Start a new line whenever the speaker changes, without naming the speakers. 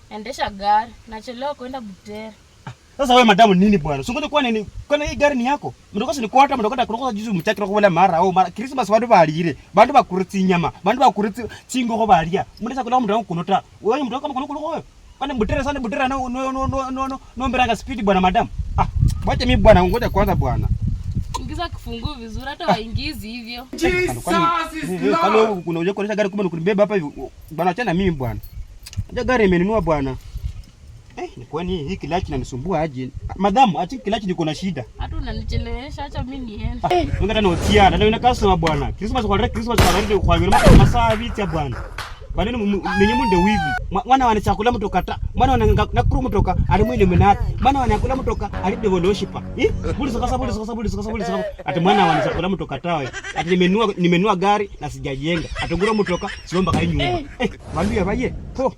Endesha gari, nachelewa kwenda Butere.
Sasa wewe madamu nini bwana? Sio kwa nini? Kwani hii gari ni yako? Mdokosa ni kwata mdokosa kurokosa juzu mchakira kubula mara au mara Christmas bandu balire. Bandu bakuritsi nyama, bandu bakuritsi chingokho balya. Mundesa kula mndu kunota. Wewe mndu kama kuno kuno wewe. Kwani Butere sana Butere no no no no no no no mbiranga speed bwana madamu. Ah, wacha mimi bwana ngoja kwanza bwana.
Ingiza kifunguu vizuri, hata waingizi hivyo.
Jesus is
Kwani
Lord.
wewe unakuja kuonesha gari kumbe ni kunibeba hapa hivi. Bwana achana mimi bwana. Ndio gari imenunua bwana. Eh, ni kwani hii kilachi inanisumbua aje? Madamu, acha kilachi niko na shida.
Hata unanichelewesha, acha mimi niende.
Ngata no tia, na ndio customer bwana. Christmas kwa Christmas kwa ndio kwa yule masaa vita bwana. Bwana ni ninyi munde wivu. Mwana wana chakula mtoka ta. Mwana wana nakuru mtoka ali mwine mnati. Mwana wana kula mtoka ali developer. Eh? Buli sasa buli sasa buli sasa buli sasa. Ati mwana wana chakula mtoka tawe. Ati nimenunua gari na sijajenga. Atungura mtoka siomba kai nyumba. Eh, waluya baye. Po.